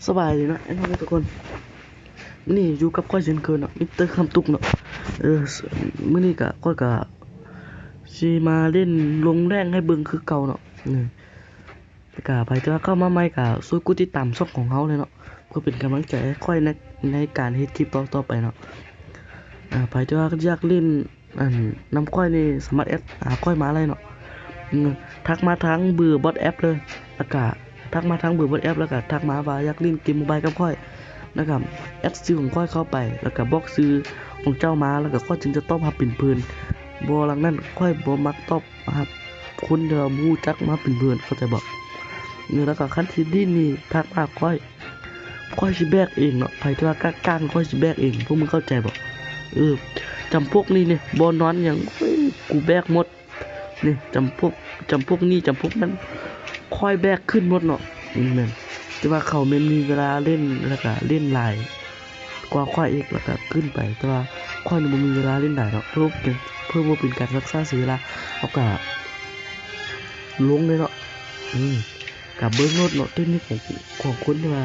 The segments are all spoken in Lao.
ສະບາຍດີເນາະ ອ້າຍນ້ອງທຸກຄົນ, ມື້ນີ້ຢູ່ກັບຂ້ອຍເຊັ່ນເຄີຍເນາະ ມິສເຕີຄຳຕຸກເນາະ. ເອີ ມື້ນີ້ກະ ຂ້ອຍກະຊິມາຫຼິ້ນລົງແລງໃຫ້ເບິ່ງຄືເກົ່າເນາະ. ເອີ ແລ້ວກະໃຜທີ່ວ່າເຂົ້າມາໃໝ່ກະຊ່ວຍກົດຕິດຕາມຊ່ອງຂອງເຮົາແດ່ເນາະ ເພື່ອເປັນກຳລັງໃຈໃຫ້ຂ້ອຍໃນ ໃນການເຮັດຄລິບຕໍ່ໆໄປເນາະ. ອາ ໃຜທີ່ວ່າຢາກຫຼິ້ນ ອັນ ນຳຂ້ອຍນີ້ສາມາດແອັດຫາຂ້ອຍມາໄດ້ເນາະ. ອືມ ທັກມາທາງເບີວັອດແອັບເລີຍ ແລ້ວກະທັກມາທາງເບີວັອດແອັບ ແລ້ວກະທັກມາວ່າຢາກຫຼິ້ນເກມໂມບາຍກັບຂ້ອຍ ແລ້ວກະແອັດຊື່ຂອງຂ້ອຍເຂົ້າໄປ ແລ້ວກະບອກຊື່ຂອງເຈົ້າມາ ແລ້ວກະຂ້ອຍຈຶ່ງຈະຕອບຮັບເປັນເພິ່ນ. ບໍ່ ຫຼັງນັ້ນຂ້ອຍບໍ່ມັກຕອບຮັບຄົນທີ່ວ່າບໍ່ຮູ້ຈັກມາເປັນເພິ່ນ ເຂົ້າໃຈບໍ່? ເອີ ແລ້ວກະຄັນຊິຫຼິ້ນນີ້ທັກມາຫາຂ້ອຍ ຂ້ອຍຊິແບກເອງເນາະ. ໃຜທີ່ວ່າກ້າໆ ຂ້ອຍຊິແບກເອງ ພວກມຶງເຂົ້າໃຈບໍ່? ເອີ ຈຳພວກນີ້ນີ້ ບໍ່ນອນຫຍັງ ໂອ້ຍ ກູແບກໝົດ. ນີ້ ຈຳພວກ ຈຳພວກນີ້ ຈຳພວກນັ້ນ ຂ້ອຍແບກຂຶ້ນໝົດເນາະ. ອືມ ແມ່ນ ແຕ່ວ່າເຂົາແມ່ນມີເວລາຫຼິ້ນ ແລ້ວກະຫຼິ້ນຫຼາຍກວ່າຂ້ອຍອີກ ແລ້ວກະຂຶ້ນໄປ ແຕ່ວ່າຂ້ອຍນີ້ບໍ່ມີເວລາຫຼິ້ນຫຼາຍເນາະ. ເພື່ອ ເພື່ອບໍ່ເປັນການຊັກຊ້າເສຍເວລາ ເຮົາກະລົງເລີຍເນາະ. ອືມ ກະເບິ່ງໂລດເນາະ ເຕັກນິກຂອງ ຂອງຄົນທີ່ວ່າ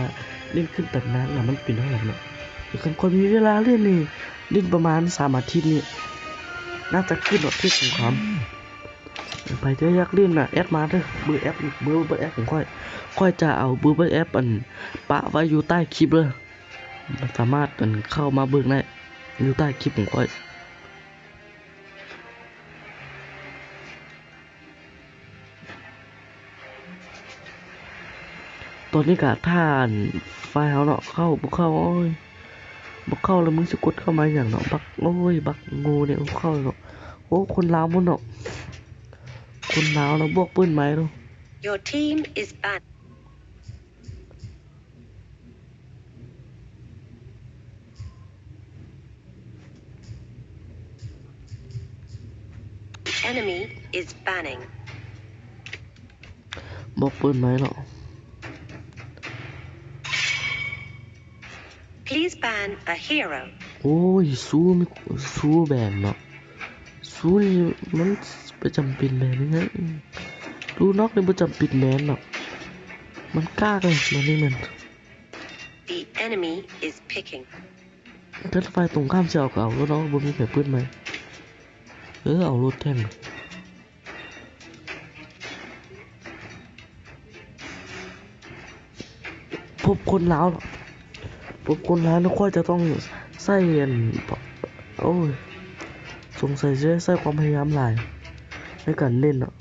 ຫຼິ້ນຂຶ້ນຕຳນານນະ ມັນເປັນແນວໃດເນາະ. ຄັນຂ້ອຍມີເວລາຫຼິ້ນນີ້ ຫຼິ້ນປະມານສາມອາທິດນີ້ ໜ້າຈະຂຶ້ນເນາະ ເທບສົງຄາມ. ໃຜທີ່ຢາກຫຼິ້ນນະ ແອັດມາເດີ ເບີແອັບ ເບີ ເບີແອັບຂອງຂ້ອຍ ຂ້ອຍຈະເອົາເບີ ເບີແອັບ ອັນ ປະໄວ້ຢູ່ໃຕ້ຄລິບເດີ. ສາມາດ ອັນ ເຂົ້າມາເບິ່ງໄດ້ຢູ່ໃຕ້ຄລິບຂອງຂ້ອຍ. ຕອນນີ້ກະຖ້າ ອັນ ຝ່າຍເຮົາເນາະ ເຂົ້າບໍ່ເຂົ້າ ໂອ້ຍ ບໍ່ເຂົ້າແລ້ວ ມຶງຊິກົດເຂົ້າມາຫຍັງເນາະ ບັກ ໂອ້ຍ ບັກໂງ່ນີ້ ບໍ່ເຂົ້າເນາະ. ໂອ້ ຄົນລາວໝົດເນາະ ຄົນລາວເນາະ ບອກເປີດໄມເນາະ. Your team is banned. Enemy is banning. ບອກເປີດໄມເນາະ. Please ban a hero. ໂອ້ຍ ຊູມີ ຊູແບນເນາະ. ຊູນີ້ມັນບໍ່ຈຳເປັນແບນນີ້ນະ. ລູກນ້ອງນີ້ບໍ່ຈຳເປັນແບນເນາະ. ມັນກາກເລີຍ ແບນນີ້ແມ່ນ. The enemy is picking. ຖ້າຝ່າຍຕົງຂ້າມຊິເອົາກໍເອົາໂລດເນາະ ບໍ່ມີໃຜເປີດໃໝ່. ເອີ ເອົາໂລດແທ້ນະ. ພົບຄົນລາວເນາະ ພົບຄົນລາວແລ້ວຂ້ອຍຈະຕ້ອງໃຊ້ອັນ ໂອ້ຍ ສົງໄສຊິໄດ້ໃຊ້ຄວາມພະຍາຍາມຫຼາຍໃນການຫຼິ້ນເນາະ.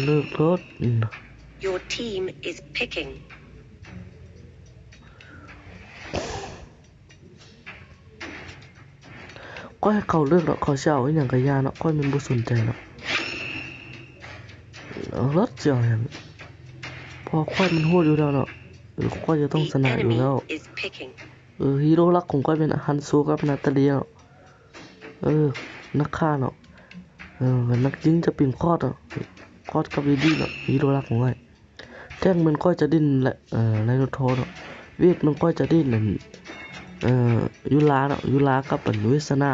ເລີກໂລດ. Your team is picking. ຂ້ອຍໃຫ້ເຂົາເລືອກເນາະ ເຂົາຊິເອົາອີ່ຫຍັງກະຢ່າເນາະ ຂ້ອຍແມ່ນບໍ່ສົນໃຈເນາະ. ເອົາໂລດ ຊິເອົາຫຍັງ ເພາະຂ້ອຍມັນໂຫດຢູ່ແລ້ວເນາະ ຂ້ອຍຈະຕ້ອງຊະນະຢູ່ແລ້ວ. ເອີ ຮີໂຣຫຼັກຂອງຂ້ອຍແມ່ນ Hanzo ກັບ Natalie ເນາະ. ເອີ ນັກຂ້າເນາະ ເອີ ນັກຍິງຈະເປັນ Cloud ເນາະ Cloud ກັບ Lady ເນາະ ຮີໂຣຫຼັກຂອງຂ້ອຍ. ແທ້ງແມ່ນຂ້ອຍຈະຫຼິ້ນ ເອີ Naruto ເນາະ. ເວດແມ່ນຂ້ອຍຈະຫຼິ້ນ ເອີ ຢູລາເນາະ ຢູລາກັບ ເວສນາ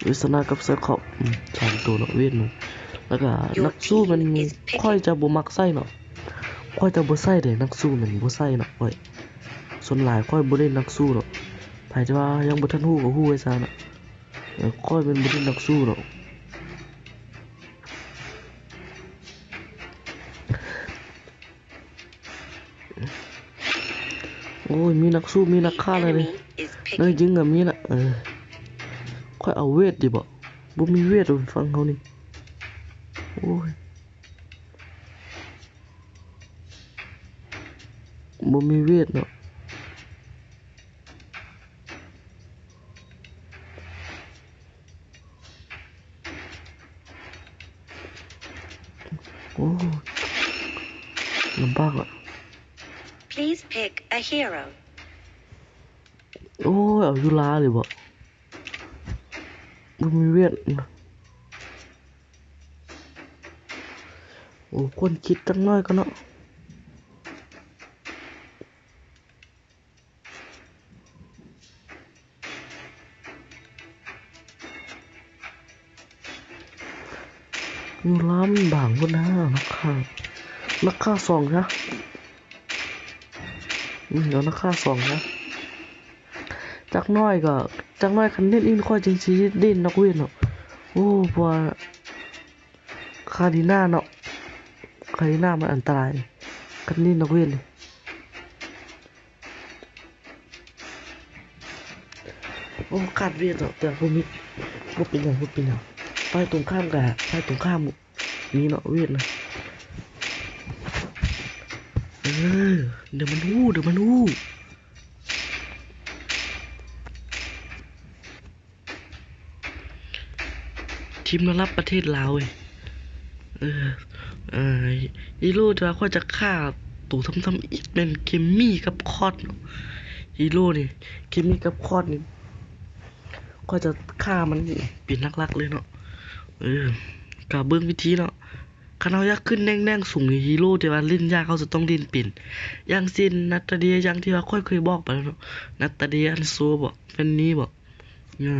ເວສນາກັບ Cyclops ອືມ ສາມໂຕເນາະ ເວດແມ່ນ. ແລ້ວກະນັກສູ້ແມ່ນຂ້ອຍຈະບໍ່ມັກໃຊ້ເນາະ ຂ້ອຍຈະບໍ່ໃຊ້ເດ້ ນັກສູ້ແມ່ນບໍ່ໃຊ້ເນາະ ຂ້ອຍ ສ່ວນຫຼາຍຂ້ອຍບໍ່ເຫຼັ້ນນັກສູ້ເນາະ. ໃຜທີ່ວ່າຍັງບໍ່ທັນຮູ້ກໍຮູ້ໄວ້ຊະເນາະ. ເອີ ຂ້ອຍແມ່ນບໍ່ໄດ້ນັກສູ້ດອກ. ໂອ້ຍ ມີນັກສູ້ ມີນັກຂ້າແລ້ວນີ້ ນັກຍິງກໍມີລະ. ເອີ ຂ້ອຍເອົາເວດດີບໍ່? ບໍ່ມີເວດ ຝັ່ງເຮົານີ້. ໂອ້ຍ ບໍ່ມີເວດເນາະ. ໂອ້ ລຳບາກລະ. Please pick a hero. ໂອ້ຍ ເອົາຢູລາເລີຍບໍ? ບໍ່ມີເວດ. ໂອ້ ຄວນຄິດຈັກໜ້ອຍກ່ອນເນາະ. ຢູ່ລາວມັນບາງພຸ້ນນາ ນັກຂ້າ ນັກຂ້າສອງຊະ ອືມ ເອົານັກຂ້າສອງຊະ. ຈັກໜ້ອຍກໍ ຈັກໜ້ອຍຄັນເນັ້ນອີກ ຂ້ອຍຈຶ່ງຊິເນັ້ນນອກເວດເນາະ. ໂອ້ ເພາະວ່າຄາລີນາເນາະ ຄາລີນາມັນອັນຕະລາຍ ຄັນເນັ້ນນອກເວດນີ້. ໂອ້ ຂາດເວດເນາະ ແຕ່ບໍ່ມີ ບໍ່ເປັນຫຍັງ ບໍ່ເປັນຫຍັງ. ຝ່າຍຕົງຂ້າມກະ ຝ່າຍຕົງຂ້າມມີເນາະ ເວດນະ. ເອີ ດຽວມັນຮູ້ ດຽວມັນຮູ້. ທີມລະດັບປະເທດລາວເວີຍ. ເອີ ເອີ ຮີໂຣທີ່ວ່າຂ້ອຍຈະຂ້າໂຕທຳໆອີກແມ່ນເຄມມີກັບຄອດເນາະ. ຮີໂຣນີ້ ເຄມມີກັບຄອດນີ້ ຂ້ອຍຈະຂ້າມັນເປັນຫຼັກໆເລີຍເນາະ. ເອີ ກະເບິ່ງວິທີເນາະ. ຄັນເຮົາຢາກຂຶ້ນແໜ່ງ ແໜ່ງສູງນີ້ ຮີໂຣທີ່ວ່າຫຼິ້ນຍາກ ເຮົາຈະຕ້ອງຫຼິ້ນເປັນ ຢ່າງເຊັ່ນ ນາຕາເດຍ ຢ່າງທີ່ວ່າຂ້ອຍເຄີຍບອກໄປແລ້ວເນາະ. ນາຕາເດຍ ອັນໂຊ ບໍ ແຟນນີບໍ ເອີ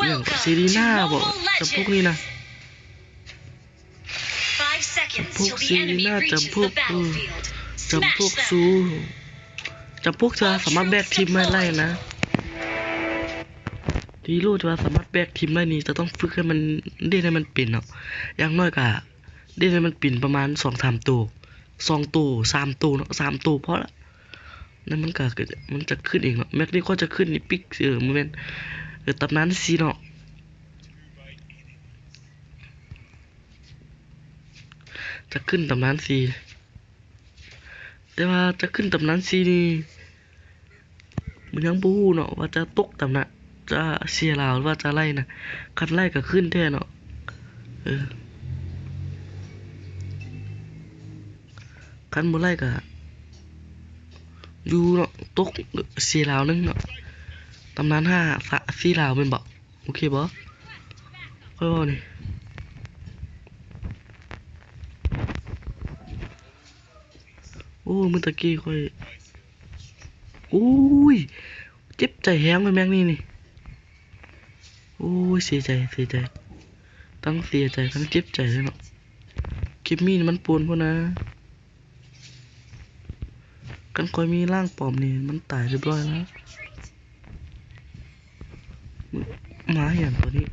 ຢ່າງເຊລີນາບໍ ຈຳພວກນີ້ນະ ຈຳພວກເຊລີນາ ຈຳພວກ ເອີ ຈຳພວກຊູ ຈຳພວກທີ່ວ່າສາມາດແບກທີມໄວ້ໄດ້ນະ. ທີ່ຮູ້ແຕ່ວ່າສາມາດແບກທີມໄດ້ນີ້ ຈະຕ້ອງຝຶກໃຫ້ມັນ ເຫຼັ້ນໃຫ້ມັນເປັນເນາະ. ຢ່າງໜ້ອຍກະເຫຼັ້ນໃຫ້ມັນເປັນປະມານສອງສາມໂຕ ສອງໂຕ ສາມໂຕເນາະ ສາມໂຕພໍລະ. ນັ້ນມັນກະ ມັນຈະຂຶ້ນເອງເນາະ. ແມັກນີ້ກໍຈະຂຶ້ນອີພິກ ເອີ ບໍ່ແມ່ນ ເອີ ຕຳນານສີ່ເນາະ ຈະຂຶ້ນຕຳນານສີ່. ແຕ່ວ່າຈະຂຶ້ນຕຳນານສີ່ນີ້ ມັນຍັງບໍ່ຮູ້ເນາະວ່າຈະຕົກຕຳນານ ຈະເສຍລາວ ຫຼືວ່າຈະໄລ່ນະ. ຄັນໄລ່ກໍຂຶ້ນແທ້ເນາະ ເອີ ຄັນບໍ່ໄລ່ກໍຢູ່ເນາະ ຕົກເສຍລາວໜຶ່ງເນາະ. ຕຳນານຫ້າ ສະ ສີ່ລາວແມ່ນບໍ່? ໂອເຄບໍ່? ຂ້ອຍເວົ້ານີ້ ໂອ້ ມື້ຕະກີ້ຂ້ອຍ ໂອ້ຍ ເຈັບໃຈແຮງເວີຍແມັກນີ້ນີ້. ໂອ້ຍ ເສຍໃຈ ເສຍໃຈ ທັງເສຍໃຈ ທັງເຈັບໃຈເລີຍເນາະ. ເກມນີ້ມັນປ່ວນໂພດນາ. ຄັນຂ້ອຍມີຮ່າງປອມນີ້ ມັນຕາຍຮຽບຮ້ອຍແລ້ວ. ໝາຫຍັງຕົວນີ້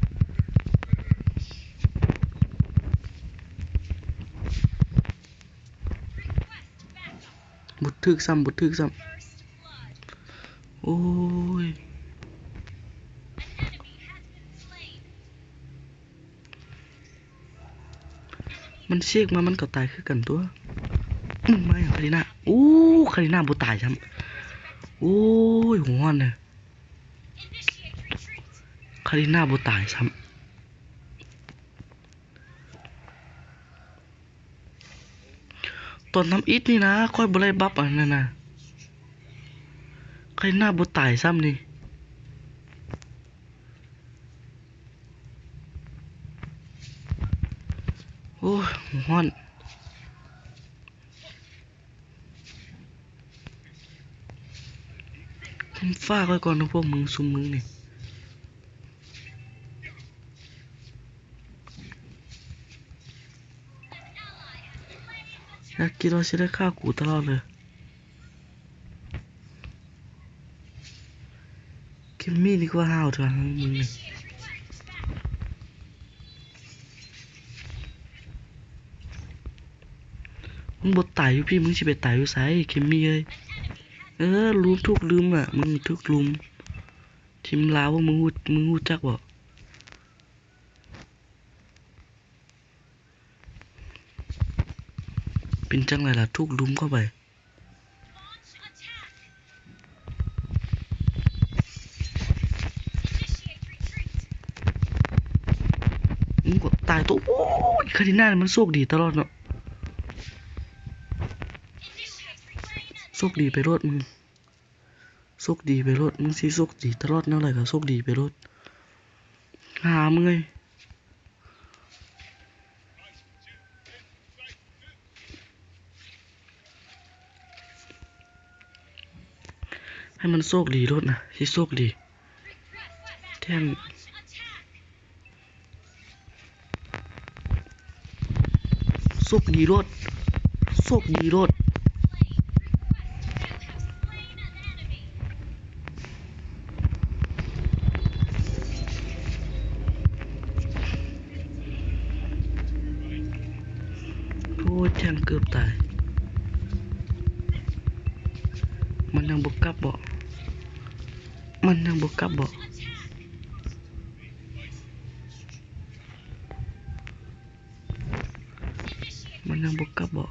ບໍ່ຖືກຊ້ຳ ບໍ່ຖືກຊ້ຳ. ໂອ້ຍ ມັນເຊກມາ ມັນກໍຕາຍຄືກັນຕົວະ. ອືມ ມາຫຍັງຄາລີນາ? ໂອ້ ຄາລີນາບໍ່ຕາຍຊ້ຳ. ໂອ້ຍ ຫົວຮ້ອນເລີຍ. ຄາລີນາບໍ່ຕາຍຊ້ຳ. ຕອນທຳອິດນີ້ນະ ຂ້ອຍບໍ່ໄດ້ບັບອັນນັ້ນນະ. ຄາລີນາບໍ່ຕາຍຊ້ຳນີ້. ໂອ້ຍ ຮ້ອນ. ມຶງຝາກໄວ້ກ່ອນເນາະພວກມຶງ ຊຸມມຶງນີ້. ຢາກຄິດວ່າຊິໄດ້ຂ້າກູຕະຫຼອດເລີຍ. ເຄມມີນີ້ຄືວ່າຫ້າວເທື່ອ ມຶງນີ້. ມຶງບໍ່ຕາຍຢູ່ພີ້ ມຶງຊິໄປຕາຍຢູ່ໃສ ເຄມມີເອີຍ? ເອີ ລູມ ຖືກລູມອະ ມຶງຖືກລູມ. ທີມລາວ ມຶງຮູ້ ມຶງຮູ້ຈັກບໍ່? ເປັນຈັ່ງໃດລະ ຖືກລຸມເຂົ້າໄປ. ອືມ ຕາຍໂຕ. ໂອ້ຍ ຄາລີນານີ້ມັນໂຊກດີຕະຫຼອດເນາະ. ໂຊກດີໄປໂລດ ອືມ ໂຊກດີໄປໂລດ ມຶງຊິໂຊກດີຕະຫຼອດ ແນວໃດກໍໂຊກດີໄປໂລດ. ຫາເມື່ອຍ ໃຫ້ມັນໂຊກດີໂລດນະ ຊິໂຊກດີ. ແທງ ກດີໂລດ ໂຊກດີໂລດ. ໂອ້ຍ ແທງເກືອບຕາຍ. ມັນຍັງບໍ່ກັບບໍ? ມັນຍັງບໍ່ກັບບໍ? ມັນຍັງບໍ່ກັບບໍ?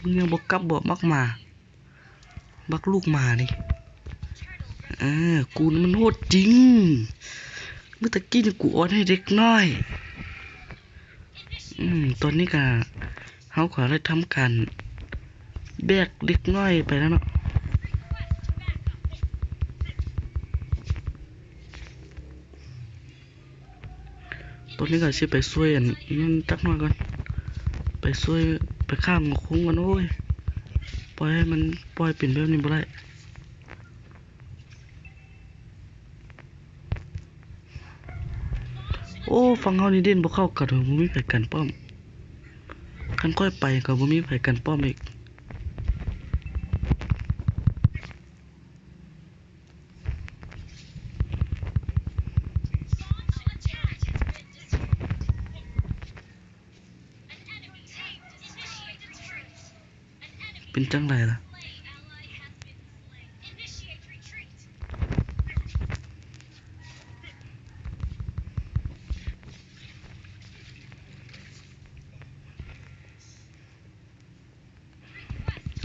ມຶງຍັງບໍ່ກັບບໍ ບັກໝາ? ບັກລູກໝານີ້. ເອີ ກູນີ້ມັນໂຫດຈິງ. ມື້ຕະກີ້ນີ້ກູອ່ອນໃຫ້ເດັກນ້ອຍ. ອືມ ຕອນນີ້ກະ ເຮົາກະໄດ້ທຳການແບກເດັກນ້ອຍໄປແລ້ວເນາະ. ຕອນນີ້ກະຊິໄປຊ່ວຍອັນນັ້ນຈັກໜ້ອຍກ່ອນ ໄປຊ່ວຍ ໄປຂ້າງົວຄົງກ່ອນ. ໂອ້ຍ ປ່ອຍໃຫ້ມັນ ປ່ອຍເປັນແບບນີ້ບໍ່ໄດ້. ໂອ້ ຝັ່ງເຮົານີ້ຫຼິ້ນບໍ່ເຂົ້າກັນ ບໍ່ມີໃຜກັນປ້ອມ. ຄັນຂ້ອຍໄປກະບໍ່ມີໃຜກັນປ້ອມອີກ. ເປັນຈັ່ງໃດລະ?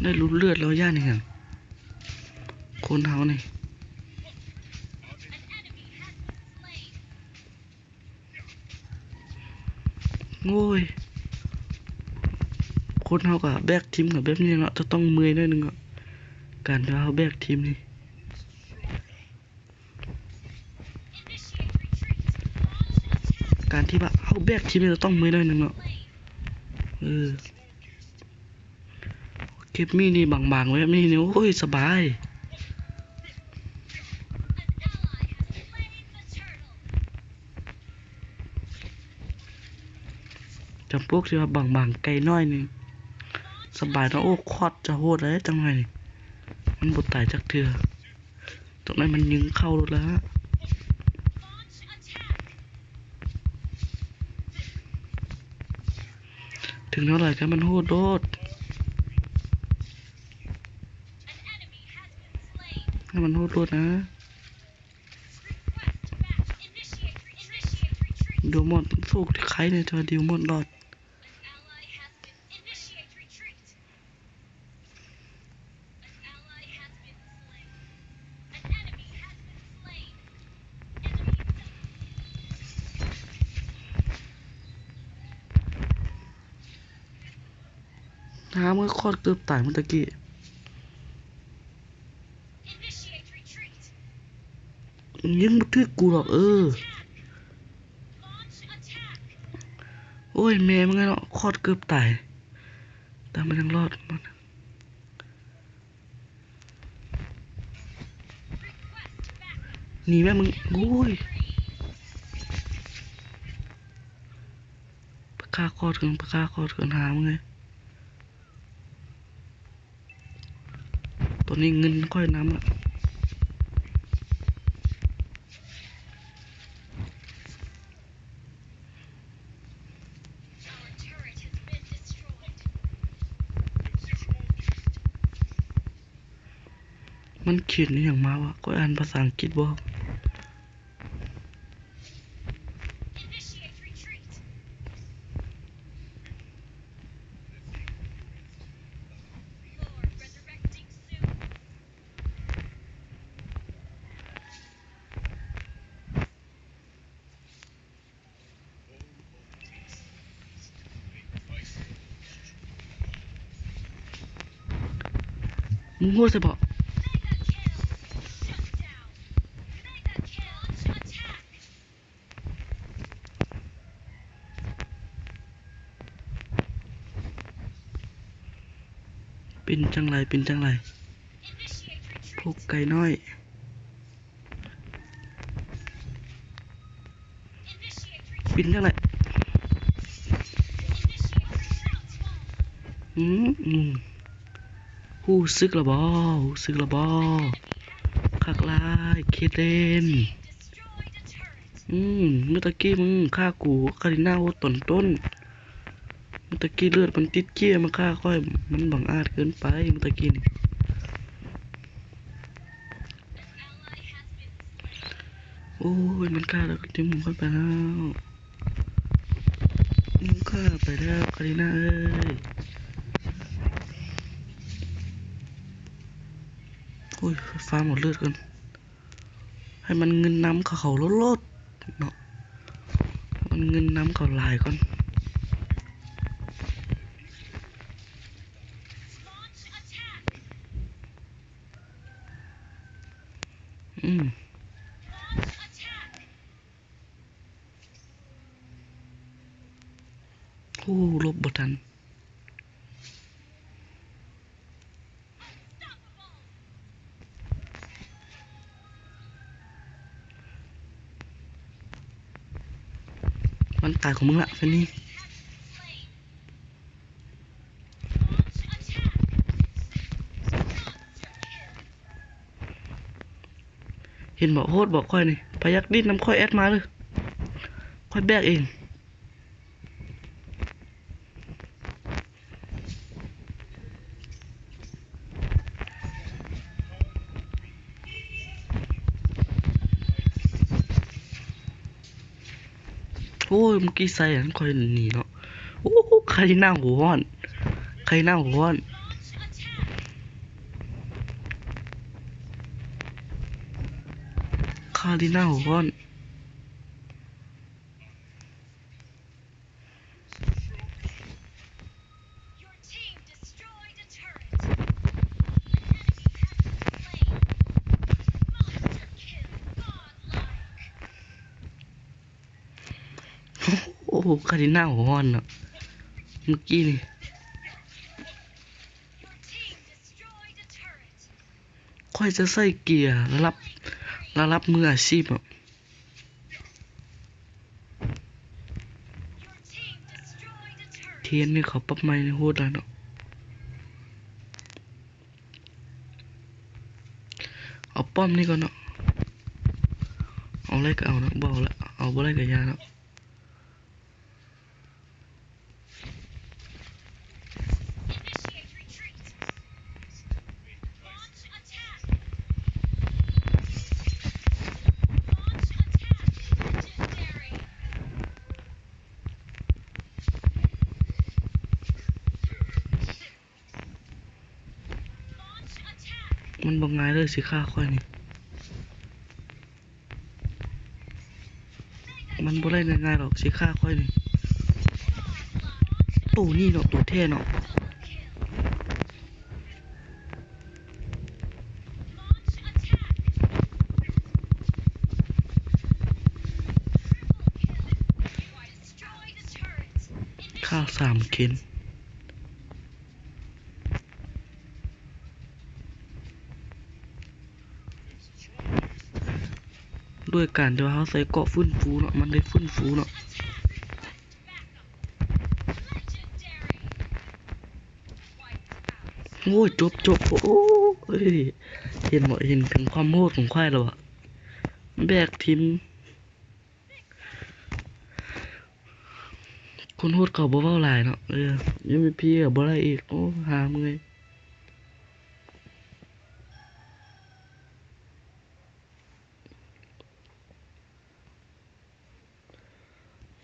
ໄດ້ຫຼຸດເລືອດແລ້ວ ຢ້ານອີ່ຫຍັງ ຄົນເຮົານີ້. ໂອ້ຍ ຄົນເຮົາກະແບກທີມກະແບບນີ້ເນາະ ຈະຕ້ອງເມື່ອຍໜ້ອຍໜຶ່ງເນາະ ການທີ່ວ່າເຮົາແບກທີມນີ້. ການທີ່ວ່າເຮົາແບກທີມນີ້ ເຮົາຕ້ອງເມື່ອຍໜ້ອຍໜຶ່ງເນາະ. ເອີ ເກັບມີດນີ້ບາງໆ ແບບນີ້ນີ້ ໂອ້ຍ ສະບາຍ. ຈຳພວກທີ່ວ່າບາງໆ ໄກໜ້ອຍນີ້ ສະບາຍເນາະ. ໂອ້ ຄອດຈະໂຫດເດ້ ຈັງໜ້ອຍນີ້ ມັນບໍ່ຕາຍຈັກເທື່ອ. ຕອນນັ້ນມັນຍິງເຂົ້າໂລດລະ ເຖິງເທົ່າໃດກະມັນໂຫດໂລດ ໃຫ້ມັນໂຫດໂລດນະ. ເດວມອນໂຊກດີໄຄແດ່ ແຕ່ວ່າເດວມອນລອດ. ຫາ ມຶງຄອດເກືອບຕາຍມື້ຕະກີ້ ຍິງບໍ່ຖືກກູດອກ. ເອີ ໂອ້ຍ ແມ່ມຶງເນາະ ຄອດເກືອບຕາຍ ແຕ່ມັນຍັງລອດ. ໜີແມ່ມຶງ. ໂອ້ຍ ປາກາຄອດເກີນ ປາກາຄອດເກີນ ຫາມຶງເອີຍ. ຕອນນີ້ເງິນຂ້ອຍນຳລະ. ມັນຂຽນອີ່ຫຍັງມາວະ? ຂ້ອຍອ່ານພາສາອັງກິດບໍ່ອອກ. ມຶງໂຫດຊະບໍ? ເປັນຈັ່ງໃດ ເປັນຈັ່ງໃດ ພວກໄກ່ນ້ອຍ? ປິ່ນຈັ່ງໃດ? ອືມ ອືມ ຮູ້ສຶກລະບໍ? ຮູ້ສຶກລະບໍ? ຄັກຫຼາຍ ເຄເລນ. ອືມ ມື້ຕະກີ້ມຶງຂ້າກູ ຄາລີນາໂຫດຕອນຕົ້ນ. ມື້ຕະກີ້ເລືອດມັນຕິດເຈ້ຍມາຂ້າຂ້ອຍ ມັນບັງອາດເກີນໄປມື້ຕະກີ້ນີ້. ໂອ້ຍ ມັນຂ້າແລ້ວ ຕິມຂອງຂ້ອຍໄປແລ້ວ. ມຶງຂ້າໄປແລ້ວ ຄາລີນາເອີຍ. ໂອ້ຍ ຟາມເອົາເລືອດກ່ອນ. ໃຫ້ມັນເງິນນຳເຂົາໂລດໆເນາະ ໃຫ້ມັນເງິນນຳເຂົາຫຼາຍກ່ອນ. ອືມ ໂອ້ ຫຼົບບໍ່ທັນ. ມັນຕາຍຂອງມຶງລະ ຊະນີ້. ເຫັນບໍ່ ໂຫດບໍ່ຂ້ອຍນີ້ ໃຜຢາກດິ້ນນຳຂ້ອຍແອັດມາເດີ ຂ້ອຍແບກເອງ. ໂອ້ຍ ເມື່ອກີ້ໃສ່ອັນຂ້ອຍໜີເນາະ. ໂອ້ ຄາລີນາຫົວຮ້ອນ ຄາລີນາຫົວຮ້ອນ ຄາລີນາຫົວຮ້ອນ. Your team destroyed a turret. An enemy has been slain. Monster kill godlike. ໂອ້ໂຫ ຄາລີນາຫົວຮ້ອນເນາະ ເມື່ອກີ້ນີ້. Your team destroyed a turret. ຂ້ອຍຈະໃສ່ເກຍລະດັບ ລະດັບມືອາຊີບເນາະ. ເທນນີ້ເຂົາປັບໃໝ່ນີ້ໂຫດຫຼາຍເນາະ. ເອົາປ້ອມນີ້ກ່ອນເນາະ ເອົາໄດ້ກໍເອົາເນາະ ບໍ່ເອົາລະ ເອົາບໍ່ໄດ້ກໍຢ່າເນາະ. Initiate retreat. Launch attack. Launch attack. Legendary. ມັນບໍ່ງ່າຍເລີຍຊິຂ້າຂ້ອຍນີ້ ມັນບໍ່ໄດ້ງ່າຍໆດອກຊິຂ້າຂ້ອຍນີ້. ໂຕນີ້ເນາະ ໂຕແທ້ເນາະ. ຂ້າສາມເຄນ ດ້ວຍການທີ່ວ່າເຮົາໃສ່ເກາະຟື້ນຟູເນາະ ມັນໄດ້ຟື້ນຟູເນາະ. ໂອ້ຍ ຈົບ ຈົບ ໂອ້ຍ ເຫັນບໍ່ ເຫັນເຖິງຄວາມໂຫດຂອງຂ້ອຍແລ້ວບໍ່ ແບກທີມ. ຄົນໂຫດເຂົາບໍ່ເວົ້າຫຼາຍເນາະ. ເອີ ເອັມວີພີກໍບໍ່ໄດ້ອີກ. ໂອ້ ຫາເມື່ອຍ.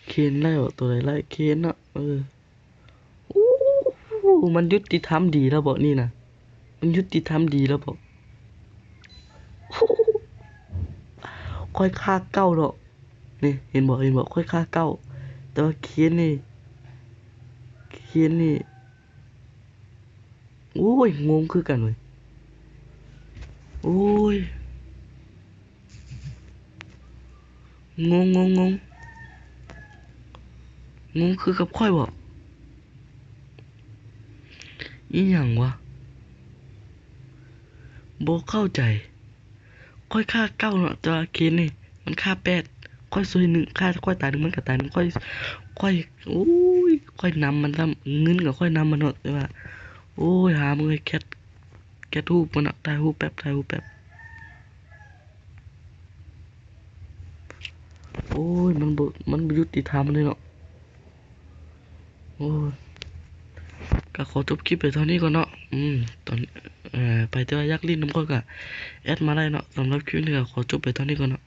ເຄນໄດ້ບໍ່? ໂຕໃດໄດ້ ເຄນເນາະ. ເອີ ໂອ້ ມັນຍຸຕິທຳດີແລ້ວເບາະນີ້ນະ? ມັນຍຸຕິທຳດີແລ້ວເບາະ? ຂ້ອຍຂ້າເກົ້າເນາະ. ນີ້ ເຫັນບໍ່ ເຫັນບໍ່? ຂ້ອຍຂ້າເກົ້າ ແຕ່ວ່າເຄນນີ້ ເຄນນີ້ ໂອ້ຍ ງົງຄືກັນເວີຍ. ໂອ້ຍ ງົງ ງົງ ງົງ ງົງຄືກັບຂ້ອຍບໍ່? ອີ່ຫຍັງວະ? ບໍ່ເຂົ້າໃຈ. ຂ້ອຍຂ້າເກົ້າເນາະ ແຕ່ວ່າເຄນນີ້ມັນຂ້າແປດ. ຂ້ອຍຊ່ວຍໜຶ່ງ ຂ້າ ຂ້ອຍຕາຍໜຶ່ງ ມັນກໍຕາຍໜຶ່ງ ຂ້ອຍ ຂ້ອຍ ໂອ້ຍ ຂ້ອຍນຳມັນຊ້ຳ ເງິນກໍຂ້ອຍນຳມັນເນາະ ແຕ່ວ່າ ໂອ້ຍ ຫາເມື່ອຍ ແຄດ ແຄດຮູບມັນເນາະ ຖ່າຍຮູບແປັບ ຖ່າຍຮູບແປັບ. ໂອ້ຍ ມັນບໍ່ ມັນບໍ່ຍຸຕິທຳເລີຍເນາະ. ໂອ້ຍ ກໍຂໍຈົບຄລິບໄປເທົ່ານີ້ກ່ອນເນາະ. ອືມ ຕອນ ເອີ ໃຜທີ່ວ່າຢາກຫຼິ້ນນຳຂ້ອຍກໍແອັດມາໄດ້ເນາະ. ສຳລັບຄລິບນີ້ກໍຂໍຈົບໄປເທົ່ານີ້ກ່ອນເນາະ.